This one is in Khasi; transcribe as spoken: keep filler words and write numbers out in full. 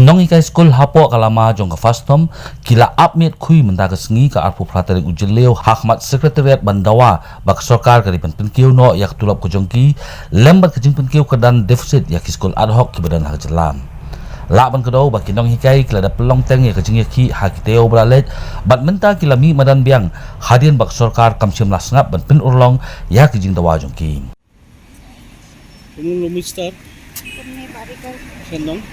Nonghikai skul hapoh ka lama jong ka FASTOM ki la ap miet khui mynta ka sngi ka arphew phra tarik u Jylliew ha khmat Secretariat ban dawa ba ka sorkar ka dei ban pynkiew noh ïa ka tulop ka jong ki lem bad ka jingpynkiew kyrdan deficit ïa ki skul ad hoc kiba don ha ka jylla. Lah ban kdew ba ki nonghikai ki la da pynlong teng ïa ka jingïakhih ha ki taïew ba la leit bad mynta ki la mih madan biang hadien ba ka sorkar kam shym la sngap ban pynurlong ïa ka jingdawa jong ki. Kumno lo, Mister? Kumne bari kal. Shen dong?